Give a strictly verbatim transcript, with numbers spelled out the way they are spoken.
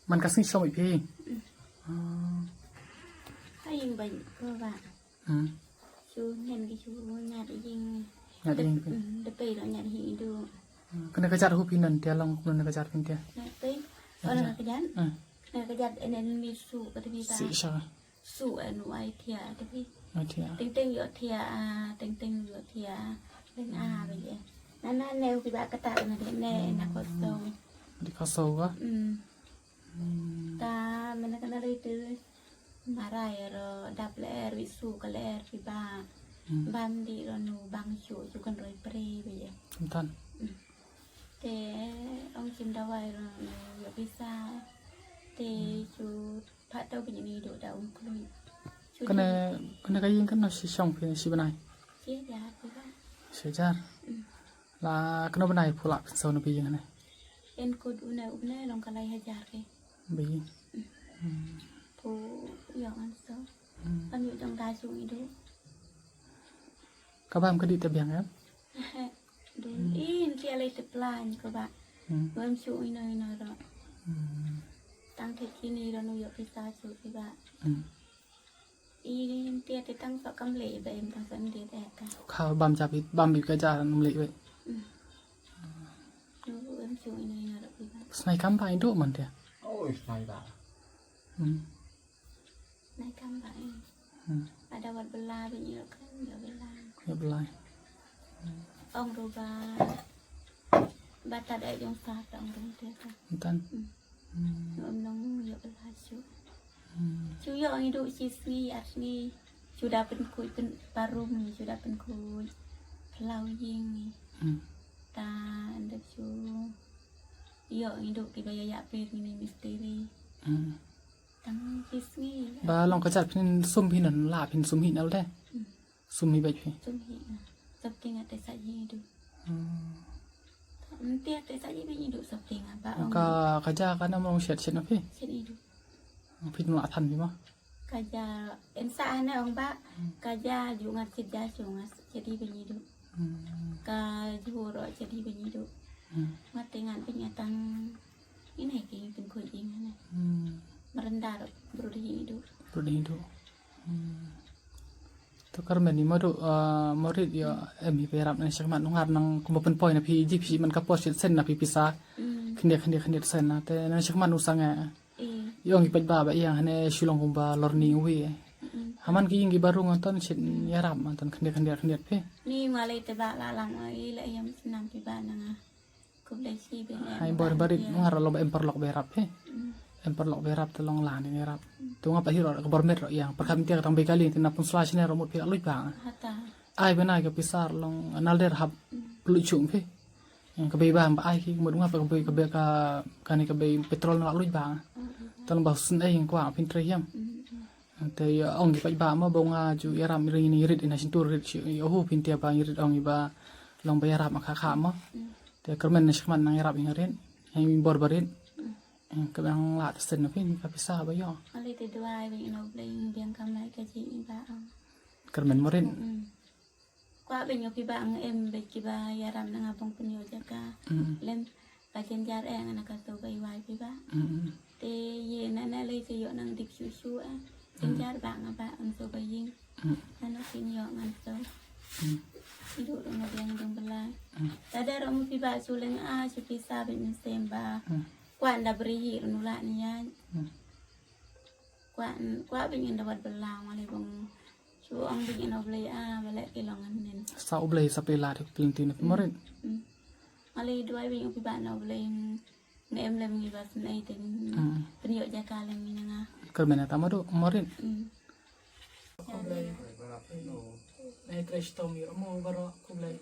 Man ka sngi shong ïa phi. Ah. Ha ïing bad ko ba. Hmm. Shu ngen ki shu ñiad ïing. Ñiad ïing phi. Hmm, da pei lo ñiad hi du. Hmm. Kane ka jat hu phi nan te long kumno ka jat phi te. Na pei. Ona ka jat. Hmm. Na ka jat enen mi su ka te phi ba. Si sha. Su anu ai thia te phi. Ai thia. Teng teng ïoh thia, ah, teng teng ïoh thia. Teng a ba ye. Na na ne u phi ba kata na de ne na ko so. Di ko so ka. Hmm. Hmm. Ta mena kana ri tu. Marai ro dap ler wi su ka ler phi ba. Hmm. Bam di ro nu bang shu shu kan roi pre ba ye. Kumtan. Hmm. Te ong sim dawai ro nu ïoh pisa. Te shu pat tau bini ni do da ong klui. Shu Kane di. Kane ka ïing kano shi shong phi shi bnai. Shi hajar phi ba. Shi hajar. Hmm. La kano bnai pula phin so na phi ïing ne. En kut une une long ka lai hajar ke. Bi. Pu yo an so. Hmm. Kan yu jong da shu idu. Ka bam ka di te biang em. Dun in ti alai te plan ko ba. Hmm. Bam shu ino ino ro. Hmm. Tang te kini ro nu yo pisa shu ki ba. Hmm. In ti te tang so kam le ba em tang so in ti te ka. Ka bam jap bam bi ka ja num le we. Hmm. Nu em shu ino ino ro ki ba. Snai kam ba indo man te. Oh, snai ba. Hmm. Nai kam ba in. Hmm. Ada wat bela ba nyi kan ya bela. Ya bela. Ong ru ba. Ba ta dai jong sa ta ong ru te ka. Entan. Hmm. Hmm. Ong nong ya bela shu. Hmm. Shu ya ong idu shi sngi ar sngi. Shu da pen kui pen parum ni shu da pen kui. Plau ying ni. Hmm. Ta anda shu. Ya ong idu ki ba ya ya pir ni misteri. Hmm. Tang hi sngi. Ba long ka jat phin sum phin la phin sum hi nal de. Hmm. Sum hi baj phi. Sum hi na. Sop ting ate sa hi du. Hmm. Nti ate sa hi baj du sop ting ba ong. Ka ka ja ka nam long shet shet na phi. Shet hi du. Phin la than phi ma. Ka ja en sa ne ong ba. Hmm. Ka ja ju ngat shet ja ju ngat shet hi baj du. Hmm. Ka ju ro shet hi baj du. Hmm. Ngat te ngat phi ngat tang. Ine ki pynkhoi ïing hane. Hmm. Maranda ro bru dei hi du. Bru dei hi du. Hmm. To kar meni madu, ah, morit ïa em hi pyrap ne shakmat nungar nang kumba pynpoi na phi ji phi man ka pos sen na phi pisa. Hmm. Khyndiat khyndiat khyndiat sen na te na shakmat nusang eh. Eh. Ïong ki paj ba ba ïang hane shulong kumba lorni wi. Hmm. Haman ki ïing ki baru ngan ton shit ïarap man ton khyndiat khyndiat khyndiat phi. Ni malai te ba la lang ai la ïam snam phi ba nanga. Khublei shibun. Hai bor barit ngar lo ba em paralok ba ïarap phi. Mm. Em paralok ba ïarap te long lan ïarap. Mm. Tu ngap ahi ro ka bor met ro ïang. Perkam tiak tang bekali te na pun sla shine ro mut phi luj ba. Hata. Ai bena ka pisar long nalder hap luj chung phi. Yang ka bei ba ba ai ki mut ngap ka bei ka bei ka kani ka bei petrol na luj ba. Mm, mm. Tang ba sun ai yang kwa phin tre yam. Mm, mm. Te ïa ong ki paidbah ma ba nga ju ïarap ring ïa rit ïa na shintur rit shu ïa hu pyntia ba ïa rit ong ïa ba long ba ïarap ma kha kha ma. Te kyrmen na shikmat nang ïarap ïa rit ïa bor ba rit. Ka bang la ta sen na phin ka pisa ba ïa. Ale te duai ba ïa no blei biang kam lai ka ji ba ong. Kyrmen mo rit. Kwah ba nyo phi ba ang em ba ki ba ïarap na nga bong pynïoh jaka. Mm. Lem ka jynjar eh nga na ka so ba iwai phi ba. Mm. Te ïe na na lei te ïoh nang dip shu shu eh. Jynjar ba nga ba ang so ba ïing. Mm. Nano pynïoh ngan so. Mm. Idu ro na biang dong belai. Mm. Tada ro mu phi ba shu leng a shu pisa ba mynsiem ba. Mm. Kwah nda bri hi ro nu la ni yan. Mm. Kwah, kwah ba ngin da wat bela ma le bong. Shu ong ba ngin oblei a ba leh ki long ngin. Sa oblei sa pela de plenty na phi morit. Mm. Ma le duai ba ngin phi ba na oblei. Ne em lem ngi ba snei te. Mm. Pynïoh jaka lem ngi nga. Kyrmen ta madu morit. Mm. Khublei. Nai tre shitom ïoh mo baro khublei.